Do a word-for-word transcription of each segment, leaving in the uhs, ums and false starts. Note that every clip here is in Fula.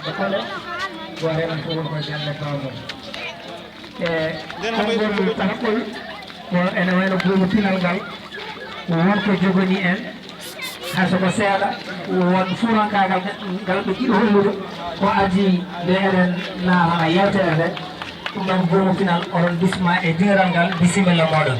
Kole, ko renata won ko galle bawɗo. E konngol tataɓol, ko ene wayno goomu pinal ngal, won ko joganii en, hay so ko seeɗa, won fuurankaagal ngal ɓe njiɗi hollude, ko adii nde eɗen naatana yeewtere nde. Ɗum ɗoon goomu pinal, oɗon bismaa e diŋiral ngal, bisimilla mooɗon.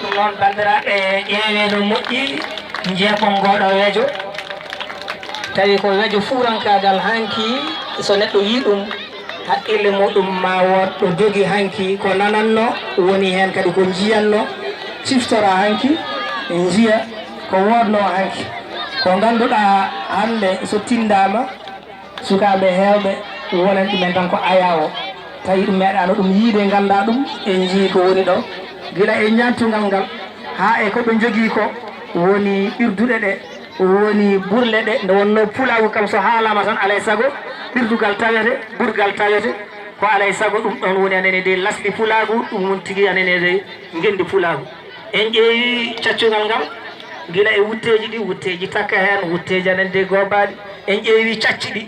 Ɗum noon, banndiraaɓe, ƴeewee no moƴƴi, njeekon ngooɗo wejo, tawi ko wejo fuurankaagal hanki, so neɗɗo yii ɗum, haqqille muɗum ma wood ɗo dogi hanki, ko nananno woni heen kadi ko njiyanno, ciftora hanki, njiya ko woodno hanki. Ko ngannduɗaa hannde so tinndaama, sukaaɓe heewɓe wonani ɗumen tan ko ayaawo. Tawi ɗum meeɗaano ɗum yiide, nganndaa ɗum, en njii ko woni ɗo. Gila e ñaantungal ngal, haa e ko ɓe njogii ko, woni ɓirduɗe ɗe, woni burle ɗe, nde wonnoo pulaagu kam so haalaama tan, alay sago, ɓirdugal tawete, burgal tawete, ko alay sago, ɗum ɗoon woni anene de lasli pulaagu, ɗum woni tigi anene de ngenndi pulaagu. En ƴeewi caccungal ngal, gila e wutteeji ɗi, wutteeji takka heen, wutteeji anen de goobaaɗi. En ƴeewi cacci ɗi.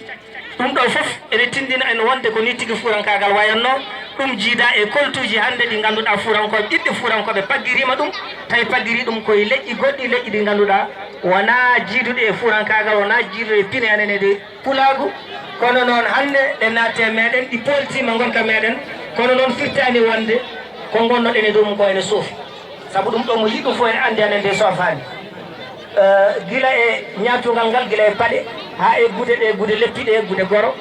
Ɗum ɗo fof ene tinndina en wonde ko nii tigi fuurankaagal wayatnoo. Ɗum jiidaa e koltuuji hannde ɗi ngannduɗaa fuurankooɓe, ɓiɓɓe fuurankooɓe paggiriima ɗum, tawi paggirii ɗum ko e leƴƴi goɗɗi, leƴƴi ɗi ngannduɗaa wonaa jiiduɗi e fuurankaagal, wonaa jiiduɗi e pine anen e de pulaagu. Kono noon hannde ɗe naatti e meeɗen, ɗi pooltiima ngonka meeɗen, kono noon firtaani wonde ko ngonnoɗen e dow mum ko ene soofi. Sabu ɗum ɗo mo yiɗi ɗum fof ene anndi anen de soofaani. Eh, gila e ñaantungal ngal, gila e paɗe, haa e gude ɗe, gude leppi ɗe, gude goro,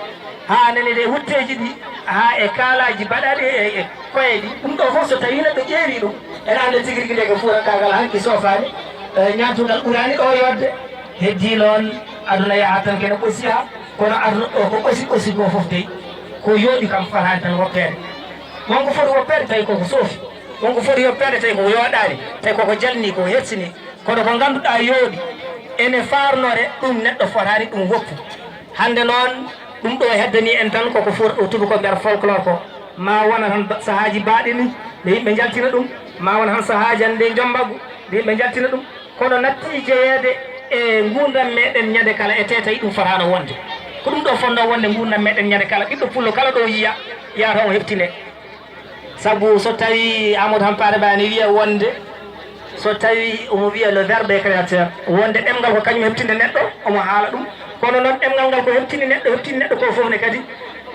haa nani ɗe wutteeji ɗi, haa e kaalaaji baɗaaɗi e, e koye ɗi. Ɗum ɗo fof so tawii neɗɗo ƴeewi ɗum, ene annda tigi rigi nde ko fuurankaagal hanki soofaani. Eh, ñaantungal ɓuraani ɗo yodde. Heddii noon, aduna yaha tan kene ɓosiya, kono aduna o ko ɓosi, ɓosi ko fof dey, ko yooɗi kam fotaani tan woppeede. Wonko foti woppeede tawi koko soofi, wonko foti yoppeede tawi koko yooɗaani, tawi koko jalni, koko hersini. Kono ko ngannduɗaa yooɗi, ene faarnore, ɗum neɗɗo fotaani ɗum woppu. Hannde noon, ɗum ɗo heddanii en tan koko foti o tuba ko nder folklore ko. Ma wona tan ba-, sahaaji baaɗi ni, nde yimɓe njaltina ɗum, ma wona tan sahaaji hannde njombaggu, nde yimɓe njaltina ɗum. Kono natti jeyeede e nguurndam meeɗen ñande kala, e tee tawi ɗum fotaano wonde. Ko ɗum ɗo fotnoo wonde nguurndam meeɗen ñande kala. Ɓiɗɗo pullo kala ɗo yiya, yaha tan o heftine. Sabu so tawi Amadou Hampâté Bâ ne wiya wonde, so tawi omo wiya le verbe est créateur, wonde ɗemngal ko kañum heɓtinde neɗɗo, omo haala ɗum. Kono noon ɗemngal ngal ko heɓtini neɗɗo, heɓtini neɗɗo ko fof ne kadi,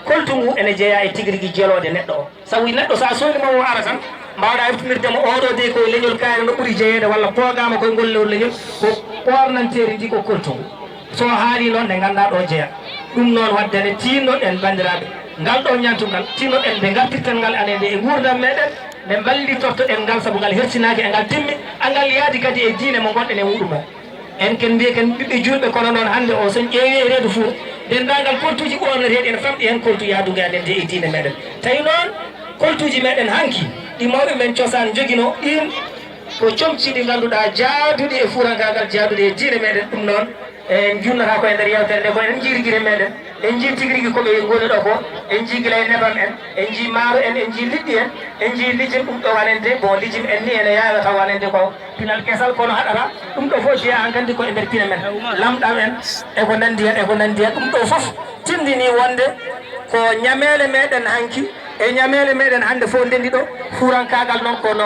koltu ngu ene jeyaa e tigi rigi jeloode neɗɗo o. Sabu neɗɗo so a soodi mo o ara tan, mbaawɗaa heɓtinirde mo oɗo de ko e leñol kaari no ɓuri jeyeede walla poogaama koye ngol lewru leñol, ko ɓoornanteeri ndi ko koltu ngu. So o haalii noon, nde nganndaa ɗo jeya. Ɗum noon waɗde ne tiinnoɗen banndiraaɓe, ngal ɗo ñaantungal, tiinnoɗen nde ngartirten ngal anen nde e nguurndam meeɗen, nde mballittortoɗen ngal sabu ngal hersinaaki e ngal timmi, angal yaadi kadi e diine mo ngonɗen e muɗum o. En ken mbiye ken ɓiɓɓe juulɓe, kono noon hannde o, so en ƴeewi e reedu Fuuta, denndaangal koltuuji ɓoorneteeɗi ene famɗi heen koltu yaaduga anen nde e diine meeɗen. Tawi noon, koltuuji meeɗen hanki, ɗi mawɓe men cosaan njoginoo, ɗiin ko comci ɗi ngannduɗaa jaaduɗi e fuurankaagal, jaaduɗi e diine meeɗen. Ɗum noon, en njunnata ko e nder yeewtere nde, ko en njii rigi meeɗen, en njii tigi rigi ko ɓe ngoni ɗo ko, en njii gila e nebam en, en njii maaro en, en njii liɗɗi en, en njii lijim ɗum ɗo wanen de, bon, lijim en ni ene yaawa taw wanen de ko pinal kesal, kono haɗata ɗum ɗo fof jeyaa hankadi ko e nder pine men, lamɗam en, e ko nanndi heen, e ko nanndi heen. Ɗum ɗo fof tinndini wonde ko ñameele meeɗen hanki, e ñameele meeɗen hannde fof ndenndi ɗo, fuurankaagal noon, kono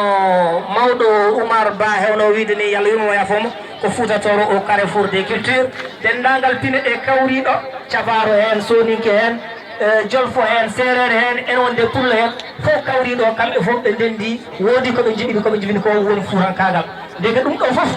mawɗo Oumar Ba heewno wiide ni, Yallah yurmo mo, yaafoo mo, ko Fuuta Tooro au carrefour des cultures. Denndaangal pine ɗe kawriiɗo, Cafaaro heen, Sooninke heen, eh, Jolfo heen, Seereer heen, en wonde Pullo heen, fof kawriiɗo, kamɓe fof ɓe ndenndi, woodi ko ɓe njiɓini, ko ɓe njiɓini ko woni fuurankaagal. Ndeke ɗum ɗo fof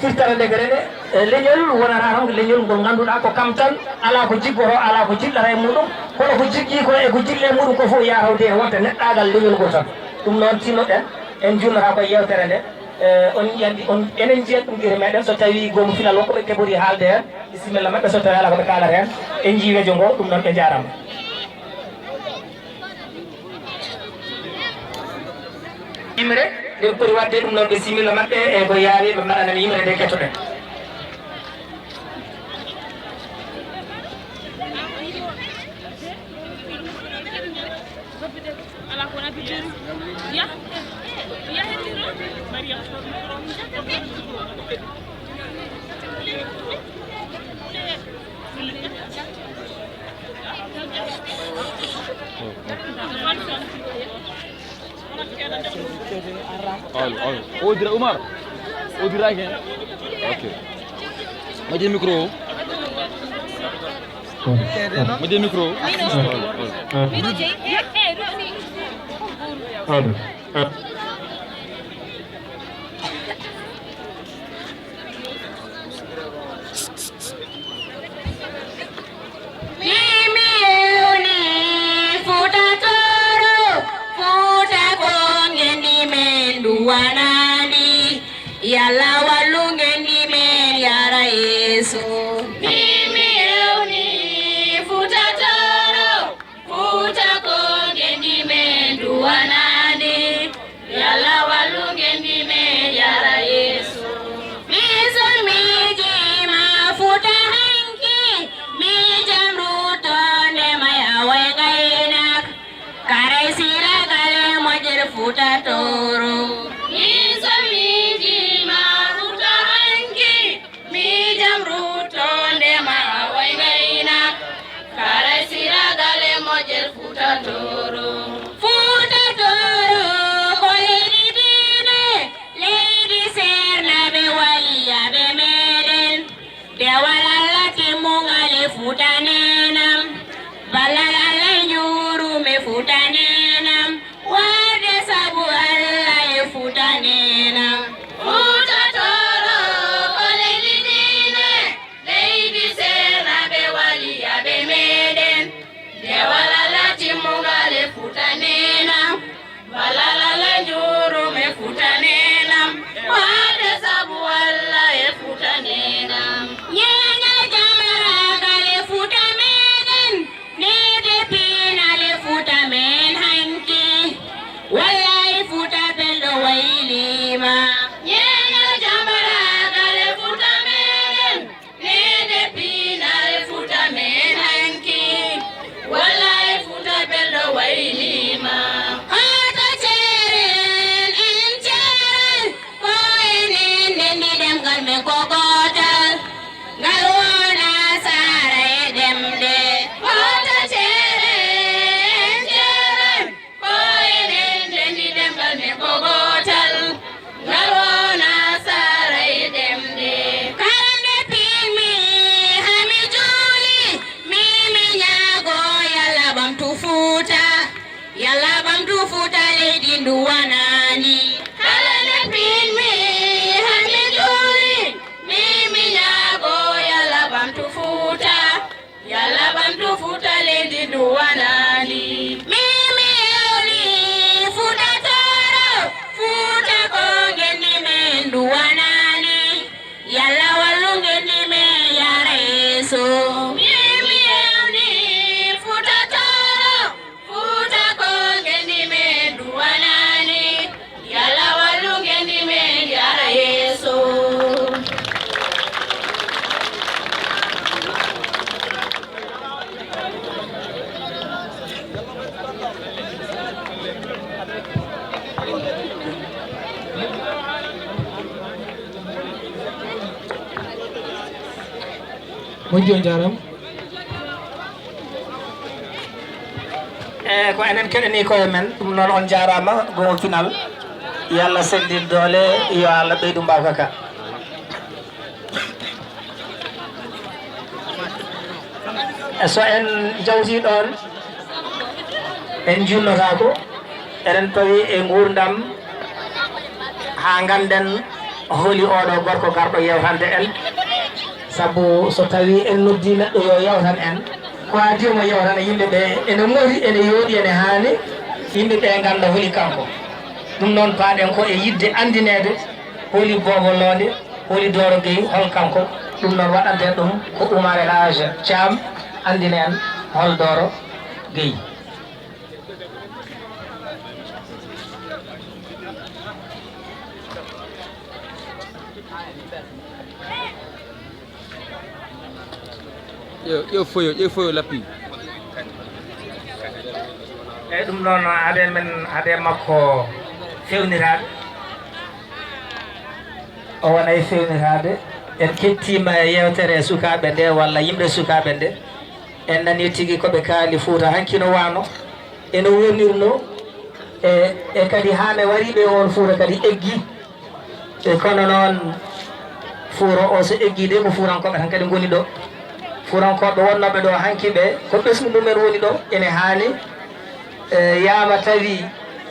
firtata ndeke rene, e leñol wonata tan ko leñol ngol ngannduɗaa ko kam tan, alaa ko jiggotoo, alaa ko jillata e muɗum, kono ko jiggii ko e ko jilli e muɗum ko fof yaha tawde e wonta neɗɗaagal leñol ngol tan. Ɗum noon tinnoɗen, en njunnata ko e yeewtere nde, e on yandi, on, enen njiyan ɗum gite meɗen, so tawi goomu pinal wonko ɓe keɓori haalde heen, bisimilla maɓɓe, so tawi alaa ko ɓe kaalata heen, en njii wejo ngo, ɗum noon ɓe njaaraama. Yimre, nde ɓe poti waɗde ɗum noon, ɓe similla maɓɓe e ko yaawi, ɓe mbaɗana mi yimre nde kettoɗen. Alo, alo. O dira Umar. O dira ke. Ok. Majje micro. Majje micro. Alo. Mimi ewni Futa Toro, Futa ko ngendi men duwanandi. Yalla wallu ngendi men yara Yeeso. Mimi ewni Futa Toro, Futa ko ngendi men duwanandi. Yalla wallu ngendi men yara Yeeso. Miso miji ma Futa hanki, mi jamru tonde may awai gainak. Kare sira gale mojer Futa Toro. Miso miji ma Futa hanki, mi jamru tonde ma awai gainak. Kare sira gale mojer Futa Toro. Futa Toro, ko leydi diine, leydi seernaɓe waliyaɓe meɗen. Dewal Allah timmungal e Futa nenam. Ballal Allah njurum e Futa nenam. Warde sabu Allah e Futa nenam. Futa Toro, ko leydi diine, leydi seernaɓe waliyaɓe meɗen. Dewal Allah timmungal e Futa nenam. Ballal Allah njurum e Futa nenam. Warde sabu Allah e Futa nenam. Ñeñal jamaragal e Futa meɗen. Nede pinal e Futa men hanki. Wallahi Futa belɗo waylima. Ñeñal jamaragal e Futa meɗen. Nede pinal Futa men hanki. Wallahi Futa belɗo waylima. Hata ceren en ceren. Ko enen ndendi ɗemgal men ko gootal. Ngal wona sara e ɗemɗe. Hata ceren en ceren. Ko enen ndendi ɗemgal men ko gootal. Ngal wona sara e ɗemɗe. Kala nde pinmi hami juuli, mi mi ñaago Yalla ɓamtu Fuuta. Yalla ɓamtu Fuuta leydi ndu wanaani. Kala nde pinmi hami juuli, mi mi ñaago Yalla ɓamtu Fuuta. Yalla ɓamtu Fuuta leydi ndu wanaani. Mimi ewni Fuuta Tooro, Fuuta ko ngenndi men ndu wanaani. Yalla wallu ngenndi men yara yeeso. Mimi ewni Fuuta Tooro, Fuuta ko ngenndi men ndu wanaani. Yalla wallu ngenndi men yara yeeso. Moƴƴi, on njaaraama. E ko enen keɗani koye men, ɗum noon on njaaraama, gongol pinal. Yo Allah senndin doole, yo Allah ɓeydu mbaawka ka. E so en njawtii ɗoon, en njuulnotaako, eɗen pawi e nguurndam haa ngannden holi ooɗo gorko garɗo yeewtande en. Sabu so tawii en noddii neɗɗo yo yeewtan en, ko adii omo yeewtana yimɓe ɓe, ene moƴƴi, ene yooɗi, ene haani yimɓe ɓe ngannda holi kanko. Ɗum noon, paaɗen ko e yiɗde anndineede holi Boobo Loonde, holi Dooro Gueye, hol kanko. Ɗum noon, waɗanten ɗum ko Oumar El Hadj Thiam, anndina en hol Dooro Gueye. Ƴeew, ƴeew foyo, ƴeew foyo lappi. Eeyi, ɗum noon, hade men, hade makko Fewniraaɓe, o wonay fewniraade. En kettiima e yeewtere sukaaɓe nde walla yimɓe sukaaɓe nde. En nanii tigi ko ɓe kaali Fuuta hanki no waano, e no wonirno, e, e kadi haa ne wariiɓe e oon Fuuta kadi eggi. E kono noon, Fuuro o so eggii de, ko Fuurankooɓe tan kadi ngoni ɗo. Fuurankooɓe wonnooɓe ɗo hanki ɓe, ko ɓesngu mumen woni ɗo, ene haani. E, yaama tawi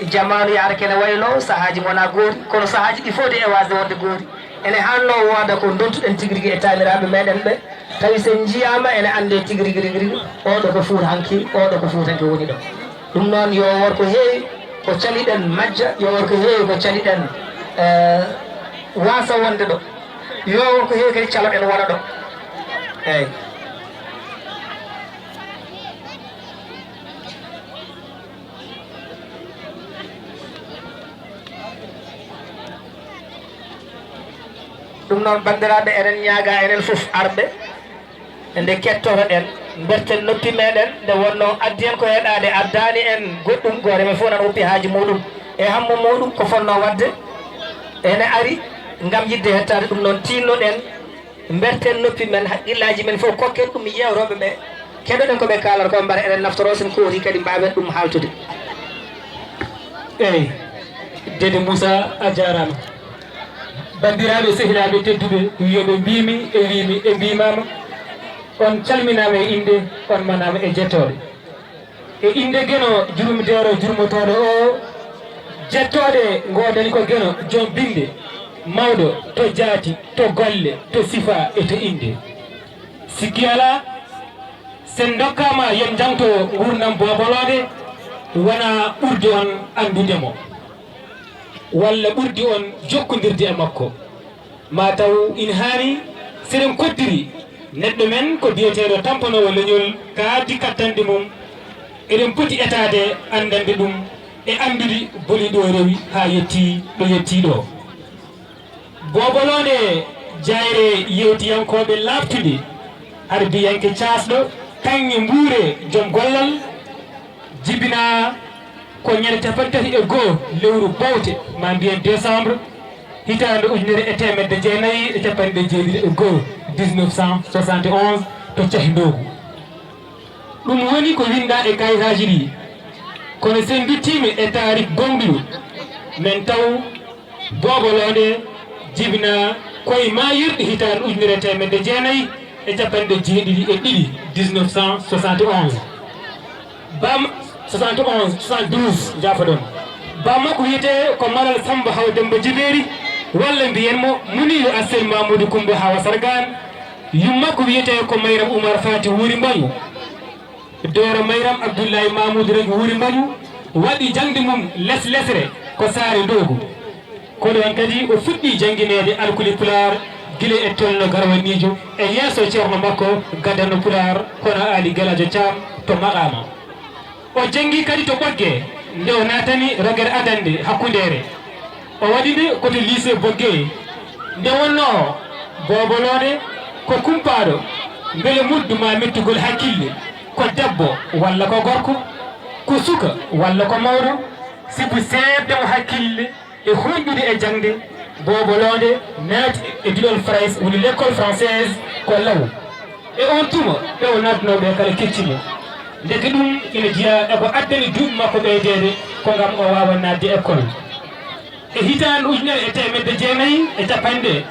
jamaanu yahrake ne waylo, sahaaji ngonaa goori, kono sahaaji ɗi fof de e waasde wonde goori. Ene haannoo wooda ko ndontuɗen tigi rigi e taaniraaɓe meɗen ɓe, tawi so en njiyaama ene anndee tigi rigi, rigi, rigi, oɗo ko Fuutanke, oɗo ko Fuutanke woni ɗo. Ɗum noon, yo wor ko heewi ko caliɗen majja, yo wor ko heewi ko caliɗen, eh, waasa wonde ɗo. Yo wor ko heewi kadi caloɗen wona ɗo. Eeyi. Ɗum noon, banndiraaɓe, eɗen ñaaga enen fof arɓe, nde kettotoɗen, mberten noppi meɗen, nde wonno addi en ko heɗaade, addaani en goɗɗum, gooto men fof nan woppi haaju muɗum e hammu muɗum, ko fotnoo waɗde ene ari ngam yiɗde hettaade. Ɗum noon, tiinnoɗen, mberten noppi men, haqqillaaji men fof kokken ɗum yeewrooɓe ɓe, keɗoɗen ko ɓe kaalata ko, mbara eɗen naftoro, sen kooti kadi mbaawen ɗum haaltude. Eey, Dede Moussa, a jaaraama. Banndiraaɓe, sehilaaɓe tedduɓe, wiyooɓe mbiimi e wiimi e mbiimaama, on calminaama e innde, on manaama e jettooɗe. E innde Geno jurumdeero jurmotooɗo o, jettooɗe ngoodani ko Geno joom binnde, mawɗo to jaati, to golle, to sifaa e to innde. Sikki alaa, sen ndokkaama yen njangto nguurndam Boobolooɗe, wona ɓurdi on anndude mo, walla ɓurdi on jokkondirde e makko. Ma taw ina haani, seɗen koddiri neɗɗo men ko biyeteeɗo tampanoowo leñol, ka addi kattanɗe mum, eɗen poti etaade anndande ɗum e anndude boli ɗo rewi haa yettii ɗo yettii ɗo. Boobolooɗe, jayre yewtiyankooɓe laaɓtude, harbiyanke caasɗo, kaŋŋe mbuure, joom gollal, jibinaa ko ñande cappanɗe tati e goo lewru Bowte, ma mbiyen décembre, hitaande ujunere e teemedde jeenayi e cappanɗe jeeɗiɗi e goo, dix-neuf cent soixante et onze, to Cahindoogu. Ɗum woni ko winndaa e kayitaaji ɗi. Kono so en nduttiima e taariik goongɗuɗo, men taw Boobolooɗe jibinaa ko e maayirɗe hitaande ujunere e teemedde jeenayi e cappanɗe jeeɗiɗi e ɗiɗi, dix-neuf cent soixante et onze. Bam, soixante et onze, soixante-douze, njaafoɗon. Bammakko wiyetee ko Malal Samba Hawa Demba Jibeeri, walla mbiyen mo Muniiru Assel Mamadou Coumba Hawa Sargaan. Yummakko wiyetee ko Mayram Oumar Fati Wuri Mbañu. Doora Mayram Abdullahi Mamoudou Ragi Wuri Mbañu waɗi jaŋde mum leslesre ko Saare Ndoogu. Ko ɗoon kadi o fuɗɗii janngineede alkule Pulaar gila e tolno garwaniijo e yeeso ceerno makko gaddanɗo Pulaar, hono Aali Gelaajo Caam to Maɗaama. O janngi kadi to Ɓoggee, nde o naatani Roger Adannde hakkundeere. O waɗi nde ko to lycée Boggee. Nde wonnoo Boobolooɗe ko kumpaaɗo, mbele muddu maa mettugol hakkille, ko debbo walla ko gorko, ko suka walla ko mawɗo, sibu seedde mo hakkille e huuƴude e jaŋde, Boobolooɗe naati e duɗal Farayse, woni l'école française, ko law. E oon tuma, ɓe o naatnoo ɓe kala kecci mo. Ndeke ɗum ina jeyaa e ko addani duuɓi makko ɓeydeede, ko ngam o waawa naatde école. E hitaande ujunere e teemedde jeenayi e cappanɗe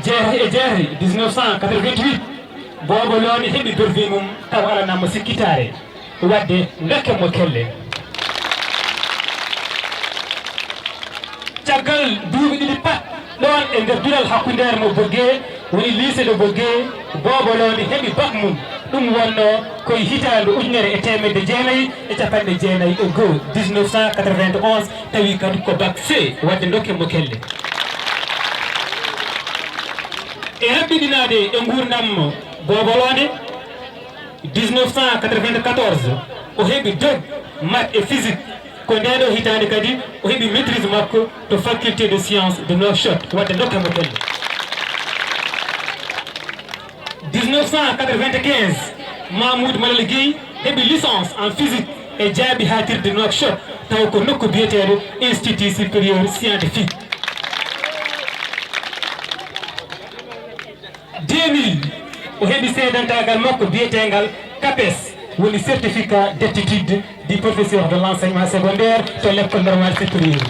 jeetati e jeetati, dix-neuf cent quatre-vingt-huit, Boobolooɗe heɓi brevet mum tawa alanaama sikkitaare. Waɗde ndokken mo kelle. Caggal duuɓi ɗiɗi pat ɗoon e nder duɗal hakkundeere mo Boggee, woni lycée de Boggee, Boobolooɗe heɓi bac mum. Ɗum wonnoo ko e hitaande ujunere e teemedde jeenayi e cappanɗe jeenayi e goo, dix-neuf cent quatre-vingt-onze, tawi kadi ko bac C, waɗde ndokken mo kelle. E raɓɓiɗinaade e nguurndam Boobolooɗe, dix-neuf cent quatre-vingt-quatorze, o heɓi dog maths et physique. Ko ndee ɗoo hitaande kadi o heɓi maîtrise makko to faculté de sciences de Nouakchott, waɗde ndokken mo kelle. Dix-neuf cent quatre-vingt-quinze, Mahmoud Malal Guèye heɓi licence en physique e jaaɓi haatirde Nouakchott, taw ko nokku biyeteeɗo Institut Supérieur Scientifique. Deux mille, o heɓi seedantaagal makko biyeteengal CAPES, woni certificat d'aptitude du professeur de l'enseignement secondaire to l'école normale supérieure.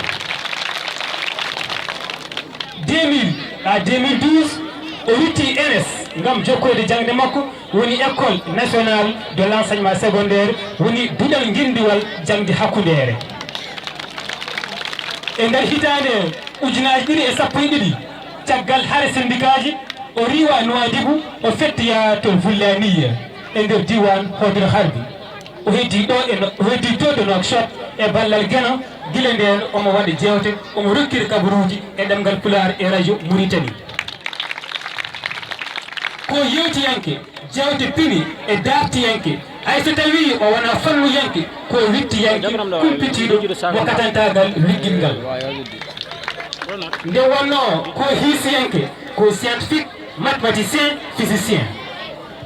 Deux mille à deux mille douze, o rutti ENS ngam jokkoyde jaŋde makko, woni École nationale de l'enseignement secondaire, woni duɗal ngenndiwal jaŋde hakkundeere. E nder hitaande ujunaaji ɗiɗi e sappo e ɗiɗi, caggal hare sendikaaji, o riiwa Nuwaadibu, o fettoya to Vullaniya e nder diiwaan Hoodere Harbi. O heddii ɗo e no, o heddii to to Nouakchott e ballal Geno. Gila ndeen omo waɗa jeewte, omo rokkira kabaruuji e ɗemngal Pulaar e rajo Muritani. Ko yeewtiyanke, jeewte pini e daartiyanke, hay so tawii o wonaa fannuyanke, ko wittiyanke, kumpitiiɗo mo katantaagal wiggilngal. Nde wonnoo ko hiisiyanke, ko scientifique, mathématicien, physicien.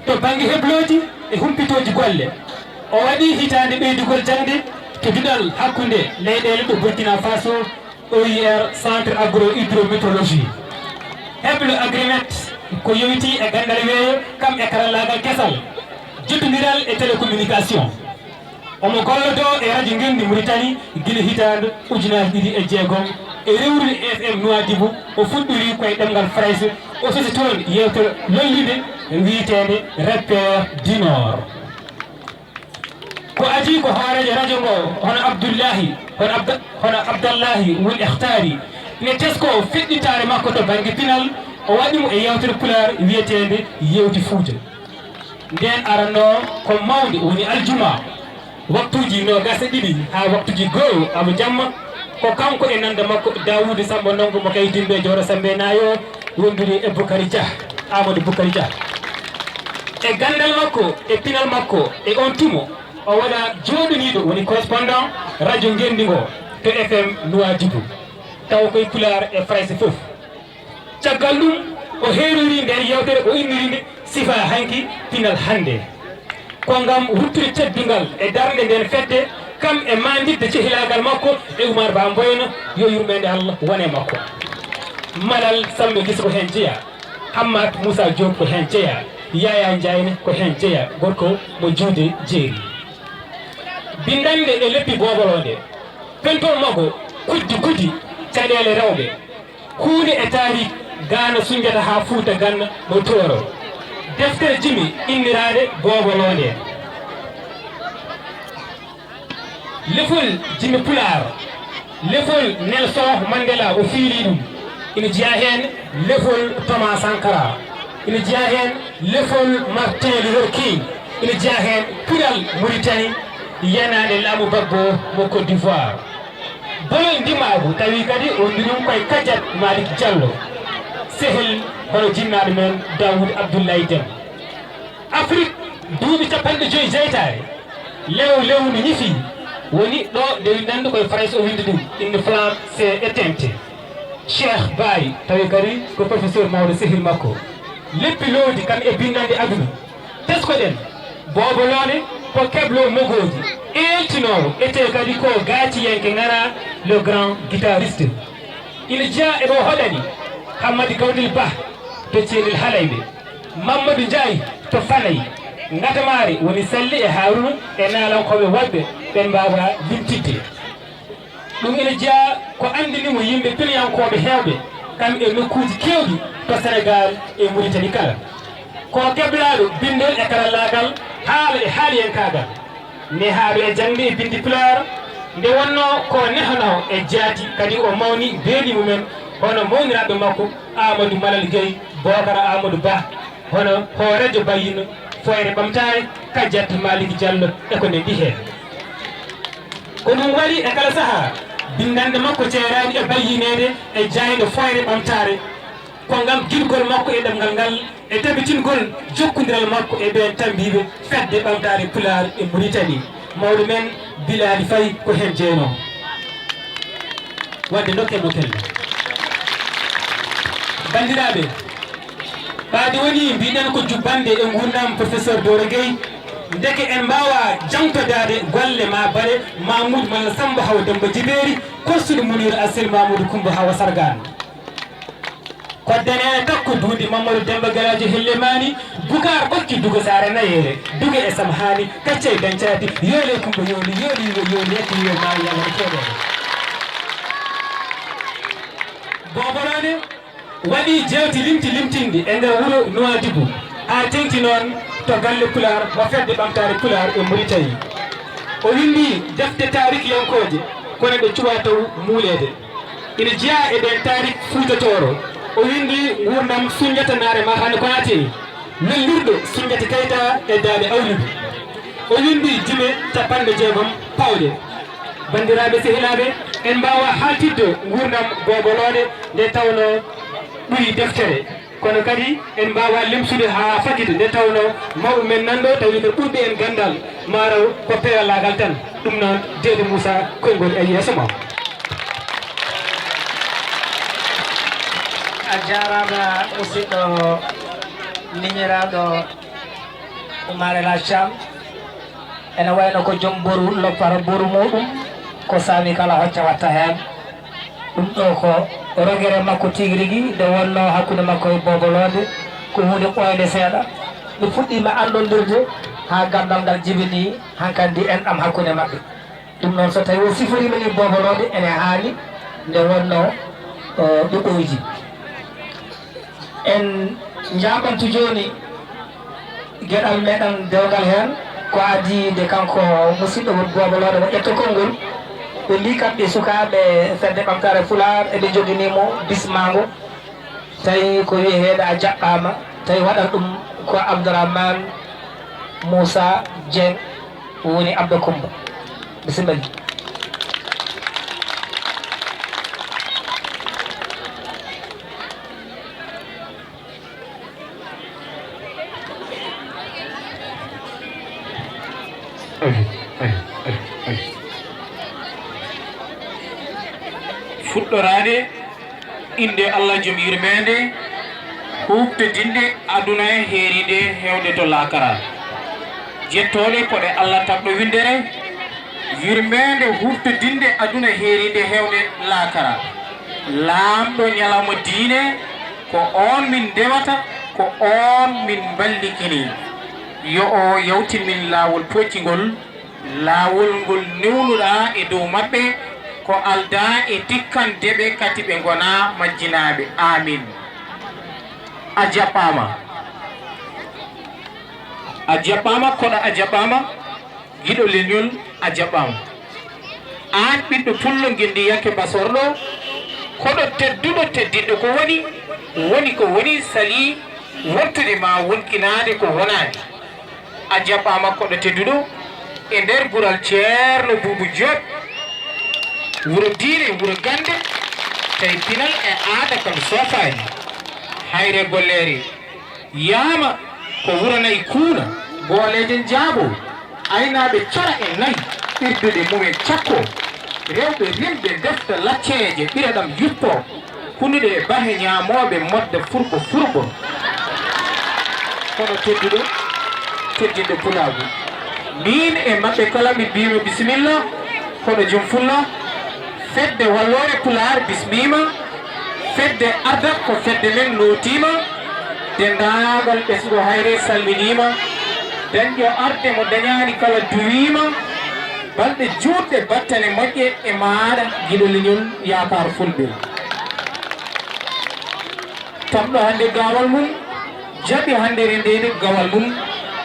To bannge heblooji e humpitooji golle, o waɗi hitaande ɓeydugol jaŋde to duɗal hakkunde leyɗeele ɗo Burkina Faso, O I R, Centre Agro-Hydrométéorologie. Heblo Agrimet ko yowitii e ganndal weeyo, kam e karallaagal kesal, jottondiral e télécommunication. Omo gollodoo e rajo Ngenndi Muritani gila hitaande ujunaaji ɗiɗi e jeegom e rewrude F M Nuwaadibu. O fuɗɗori ko e ɗemngal Farayse, o sosi toon yeewtere lollinde wiyeteende Repère du Nord. Ko adii ko hooreejo rajo ngo, hono Abdullahi, hono Abda-, hono Abdallahi Wul Ekhtaari, ne teskoo feɗɗitaare makko to bannge pinal, o waɗi mo e yeewtere Pulaar wiyeteende Yeewti Fuuta. Ndeen arannoo ko mawnde, woni aljuma, waktuuji noogaas e ɗiɗi haa waktuuji goo awa jamma. Ko kanko e nande makko Daawuudu Sammba Ndonngo mo Kaydimbe Jooro Sammbe Naayo, wondude e Bukari Jah, Amadou Bukari Jah. E ganndal makko, e pinal makko, e on tumo, o waɗa jooɗoniiɗo, woni correspondant rajo Ngenndi ngo to F M Nuwaadibu, tawa koye Pulaar e Farayse fof. Caggal ɗum, o heerori nder yeewtere, o inniri nde Sifa Hanki, Pinal Hannde. Ko ngam ruttude teddungal e darnde nden fedde, kam e maanditde cehilaagal makko e Umar Ba Mboyno, yo yurmeende Allah wone makko. Malal Sammbe Gis ko heen jeyaa, Hammat Moussa Diop ko heen jeyaa, Yaya Ndiaye ne ko heen jeyaa, gorko mo juude jeeri. Binndannde e leppi booboloo nde, pentol makko, kuddi gudi, caɗeele rewɓe. Huunde e taariik Gaana Sunjata haa Fuuta Ganna mo Tooro. Deftere jimi inniraade Boobo Loonde. Lefol jimi Pulaar, lefol Nelson Mandela o fiiri ɗum. Ina jeyaa heen lefol Thomas Sankara. Ina jeyaa heen lefol Martin Luther King. Ina jeyaa heen puɗal Muritani yenaande laamu Gbagbo mo Côte d'Ivoire. Bolol ndimaagu tawi kadi o mbiɗum koye Kadiat Malick Diallo, sehil hono jinnaaɗo men Dawood Abdoulaye Dem. Afrik, duuɓi capanɗe joyi jeytaare, lew lewndi ñifi, woni ɗo nde winndanndu koye Farayse o winndi ɗum, Une flamme s'est éteinte. Cheikh Baye, tawi kadi ko professeur mawɗo sehil makko. Leppi loowdi kam e binndannde aduna. Tesko-ɗen, Boobo Loone ko keblo mogooji, eeltinoowo, etee kadi ko gaaciyanke ŋaraa, le grand guitariste. Ina jeyaa e ɗo hoɗani Hammadi Kawdil Bah to Ceelel Halayɓe, Mammadu Njaay to Fanay, Ngatamaare woni Salli e Haaruna e naalankooɓe woɗɓe ɓen mbaawaa limtidde. Ɗum ina jeyaa ko anndini mo yimɓe piliyankooɓe heewɓe, kam e nokkuuji keewɗi to Senegaal e Muritani kala. Ko keblaaɗo binndol e karallaagal, haala e haaliyankaagal, nehaaɗo e jaŋde e binndi Pulaar, nde wonnoo ko nehanoowo e jaati, kadi o mawni beeli mumen, hono mawniraaɓe makko Aamadu Malal Gey, Bookara Aamadu Bah, hono hooreejo Bayyino, Fooyre Ɓamtaare, Kajjat Maaliki Jallo e ko nanndi heen. Ko ɗum waɗi e kala sahaa, binndannde makko ceeraani e bayyineede e jaaynde Fooyre Ɓamtaare, ko ngam giɗgol makko e ɗemngal ngal e tabitingol jokkondiral makko e ɓeen tammbiiɓe Fedde Ɓamtaare Pulaar e Muritani. Mawɗo men Bilaali Fay ko heen jeyanoo. Waɗde ndokkee mo kelle. Banndiraaɓe, ɓaade woni mbiɗen ko jubbannde e nguurndam Professeur Doro Gueye, Ndeke en mbaawaa jaŋtodaade golle maa baɗe Mamoudou Malal Samba Hawa Demba Jibeeri, korsuɗo Muniir Asil Mamoudou Coumba Hawa Sargaan. Koddene takko duuɗi Mamadou Demba Garaji Hillemaani, Bukaar ɓokki Dugo Saare Nayeere, Dugo e Sam Haani, Kaccay Dancaati, Yoole Kumba Yooli, Yooli Yo Yooli Yatti Yo Maayi Yalla no keeɗeede. Booboraane waɗi jeewti limti limtinɗi e nder wuro Nuwaadibu, haa teŋti noon to galle Pulaar mo Fedde Ɓamtaare Pulaar e Muritani. O winndi defte taarikiyankooje, kono ɗe cuwaa taw muuleede. Ina jeyaa e ɗeen taariik Fuuta Tooro. O winndi nguurndam Sunnjata Naare Mahane Konaate, wellirɗo Sunnjata Kayta e Daande Awlubi. O winndi jime capanɗe jeegom pawɗe. Banndiraaɓe sehilaaɓe, en mbaawaa haaltidde nguurndam Boobo Looɗe nde tawnoo ɓuri deftere. Kono kadi en mbaawaa limsude haa faggude nde tawnoo mawɓe men nan ɗo, tawi ko ɓurɓe en ganndal, maa raw ko peeralaagal tan. Ɗum noon, Deede Muusa, konngol e yeeso ma. A jaaraama, musidɗo miñiraaɗo Oumar El Hadj Thiam. Ene wayno ko joom boru loppata boru muuɗum, ko saami kala hocca watta heen. Ɗum ɗo ko rogere makko tigi rigi, nde wonnoo hakkunde makko e Boobo Looɗe, ko huunde ɓooynde seeɗa. Ɓe puɗɗiima anndondirde haa ganndal ngal jibini, hankandi enɗam hakkunde maɓɓe. Ɗum noon, so tawii o siforiima ni Boobo Looɗe, ene haani nde wonnoo, eh, ɓe ɓooydi. En njaaɓantu jooni geɗal meɗen dewgal heen, ko adii nde kanko musidɗo won Boobo Looɗe o ƴetta konngol. Ɓe mbii kamɓe sukaaɓe Fedde Ɓamtaare Pulaar, eɓe njoganii mo bismaango, tawi ko wiyeteeɗo A Jaɓɓaama, tawi waɗata ɗum ko Abdourahmane Moussa Dieng, woni Abba Coumba. Bisimilla. Fuɗɗoraade innde Allah Joom yurmeende, huuɓtodinɗo aduna heeriinde heewde to laakara. Jettooɗe ko ɗe Allah tagɗo winndere, yurmeende huuɓtodinɗo aduna heeriinde heewde laakara. Laamɗo ñalawma diine, ko oon min ndewata, ko oon min mballitini. Yo o yawtin min laawol pooccingol, laawol ngol newnuɗaa e dow maɓɓe, ko aldaa e tikkande ɓe, kadi ɓe ngona majjinaaɓe. Aamiin. A jaɓɓaama. A jaɓɓaama, koɗo a jaɓɓaama. Giɗo leñol, a jaɓɓaama. Aan ɓiɗɗo pullo ngenndiyanke basorɗo, koɗo tedduɗo teddinɗo ko woni, woni ko woni, salii wontude ma wonkinaade ko wonaani. A jaɓɓaama koɗo tedduɗo e nder gural Ceerno Buubu Joob, wuro diine, wuro gannde, tawi pinal e aada kam soofaani. Hayre golleere. Yaama ko wuro nayi kuuna, gooleeje njaaboo, aynaaɓe cora e nayi, ɓirduɗe mumen cakkoo, rewɓe rimɓe ndefta lacceeje ɓira ɗam yuppoo, hunuɗe e bahe ñaamooɓe modda furko furko. Kono tedduɗo, teddinɗo pulaagu. Miin e maɓɓe kala mi mbiima bisimilla, koɗo jom fulla, fedde walloore pulaar bismiima, fedde ardat ko fedde men nootiima, denndaangal ɓesngo hayre salminiima, dañɗo arde mo dañaani kala duwiima, balɗe juutɗe battane moƴƴe e maaɗa giɗo leñol yaakaar fulɓe. Tamɗo hannde gaawal mum, jaɓi hannde rendeede gawal mum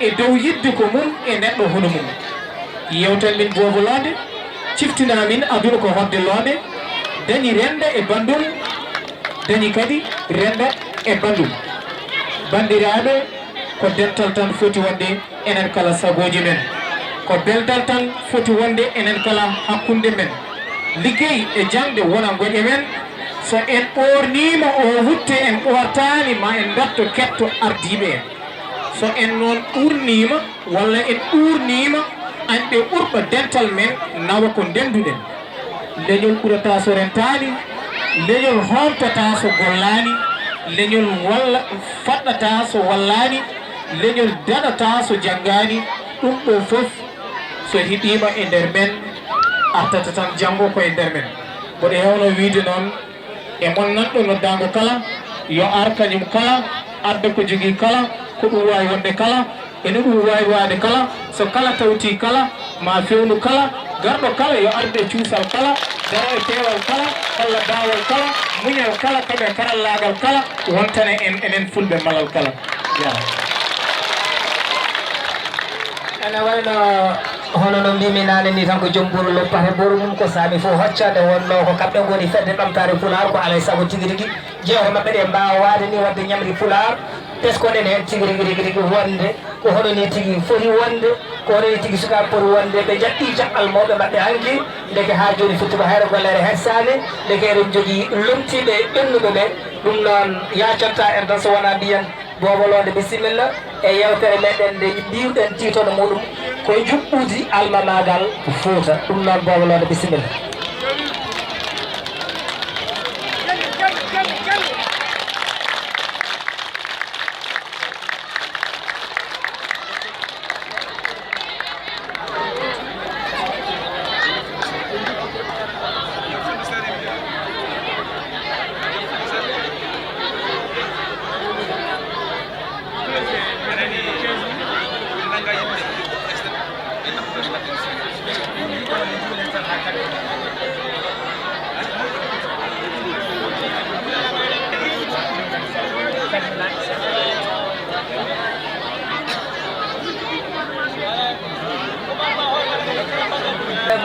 e dow yiɗde ko mum e neɗɗo hono mum. Yewtan min boobo loonde, ciftina min aduna ko hoɗde loonde, dañi renda e banndum, dañi kadi renda e banndum. Banndiraaɓe, ko dental tan foti wonde enen kala sagooji men. Ko beltal tan foti wonde enen kala hakkunde men. Liggey e jaŋde wona ngoƴe men. So en ɓoorniima oo wutte, en ɓoortaani, ma en ndarto ketto ardiiɓe en. So en noon uurniima walla en uurniima, añɓe ɓurɓa dental men, nawa ko ndennduɗen. Leñol ɓurataa so rentaani, leñol hoomtataa so gollaani, leñol walla faɗɗataa so wallaani, leñol daɗataa so janngaani, Ɗum ɗo fof so heɓiima e nder men, artata tan janngo ko e nder men. Mboɗo heewno wiyde noon e mon nanɗo noddaango kala, yo ar kañum kala, adda ko jogii kala, ko ɗum waawi wonde kala, e no ɗum waawi waade kala, so kala tawti kala, ma fewnu kala, garɗo kala yo arde cuusal kala, daro e peewal kala, walla baawal kala, muñal kala, kam e karallaagal kala, wontane en enen Fulɓe malal kala. Jaaraama. Ene wayno hono no mbimi naane ni tan, ko joom buuru loppata buuru mum, ko saami fof hocca. Nde wonno ko kamɓe ngoni fedde ɓamtaare Pulaar, ko alay sago tigi rigi jeewte maɓɓe ɗe mbaawa waade ni, waɗde ñamri Pulaar, teskoɗen heen tigi rigi rigi rigi wonde ko hono ni tigi foti wonde, ko hono ni tigi sukaaɓe poti wonde. Ɓe jaɓɓi jaɓɓal mawɓe maɓɓe hanki, ndeke haa jooni fottuɓe hayre golleere hersaani, ndeke eɗen njogii lomtiiɓe ɓennuɓe ɓe. Ɗum noon yaacatta en tan so wonaa mbiyen Boobo Loonde, bisimilla e yeewtere meɗen nde mbiwɗen tiitono muɗum ko njuɓɓudi almamaagal Fuuta. Ɗum noon Boobo Loonde, bisimilla.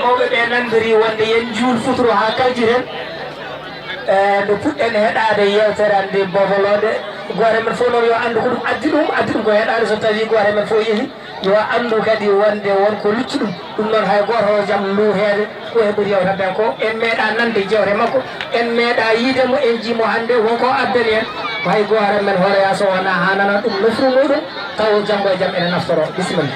Mawɓe ɓe nanndiri wonde yen njuul futuro haa kaljiten. E, nde puɗɗen heɗaade yeewtere an nde Boobo Loonde, gooto men fof noon yo anndu ko ɗum addi ɗum, addi ɗum ko heɗaade so tawii gooto men fof yehi. Yo anndu kadi wonde won ko luccuɗum. Ɗum noon hay gooto o jam luuteede ko e ɓuri yewtande ko. En meeɗa nande jeewte makko, en meeɗa yiide mo, en jii mo hannde. Won ko addani en ko hay gooto men hoore yaa so wonaa haa nana ɗum nofru muɗum, taw janngo e jam ene naftoro. Bisimilla.